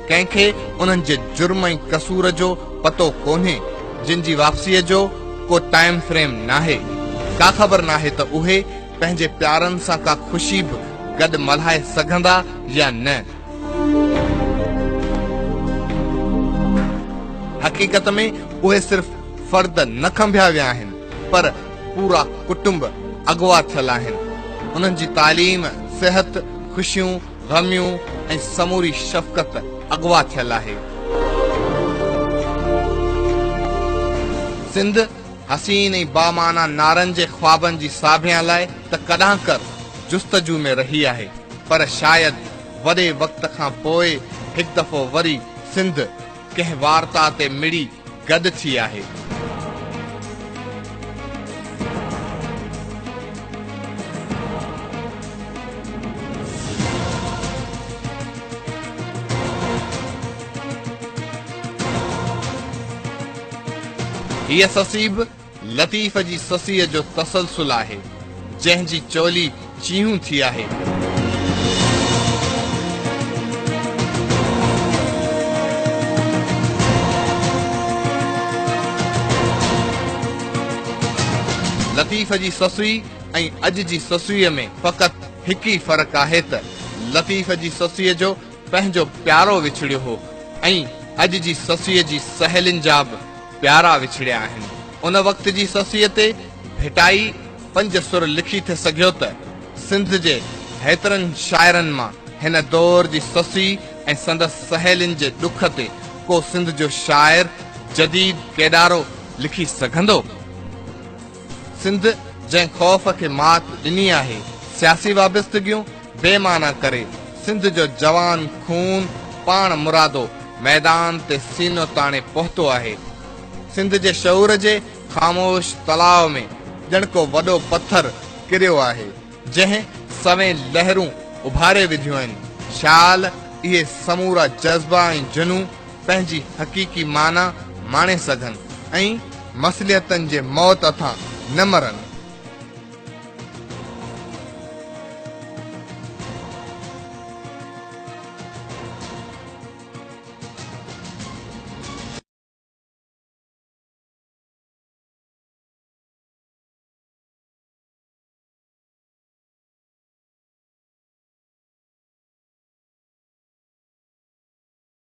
ڪنهن کي انهن جي جرم ۽ قصور جو پتو ڪونهي، جن جي واپسيء جو ڪو ٽائيم فريم ناهي. ڪا خبر ناهي ته اهي پنهنجي پيارن سان ڪا خوشي به گڏ ملهائي سگهندا يا نه. حقيقت ۾ اهي صرف فرد نه کنڀيا ويا آهن پر پورا ڪٽنب اغوا ٿيل آهن. انهن جي تعليم، صحت، خوشيون، غميون ۽ سموري شفقت اغوا ٿيل آهي. سنڌ حسين ۽ بامعنيٰ نعرن جي خوابن جي ساڀيان لاء ته ڪڏهانڪر جستجو ۾ رهي آهي پر شايد وڏي وقت کان پوء هڪ دفعو وري سنڌ ڪنهن وارتا تي مڙي گڏ ٿي آهي. هيء سسي به لطيف جي سسيء جو تسلسل آهي، جنهن جي چولي چيهون ٿي آهي. لطيف جي سسئي ۽ اڄ جي سسئيء ۾ فقط هڪ ئي فرق آهي ته لطيف جي سسئيء جو پنهنجو پيارو وڇڙيو هو ۽ اڄ جي سسئيء جي سهيلين جا به پيارا وڇڙيا آهن. ان وقت جي سسئيء تي ڀٽائي پنج سر لکي ٿي سگهيو ته سنڌ جي هيترن شاعرن مان هن دور جي سسئي ۽ سندس سهيلين جي ڏک تي ڪو سنڌ جو شاعر جديد ڪيڏارو لکي سگهندو؟ سنڌ جنهن خوف کي مات ڏني آهي، سياسي وابستگيون بي معنيٰ ڪري سنڌ جو جوان خون پاڻ مرادو ميدان تي سينو تاڻي پهتو آهي. سنڌ جي شعور جي خاموش تلاء ۾ ڄڻ ڪو وڏو پٿر ڪريو آهي، جنهن سوين لهرون اڀاري وڌيون آهن. شال اهي سمورا جذبا ۽ جنون پنهنجي حقيقي معنيٰ ماڻي سگهن ۽ مصلحتن جي موت هٿان نه مرن.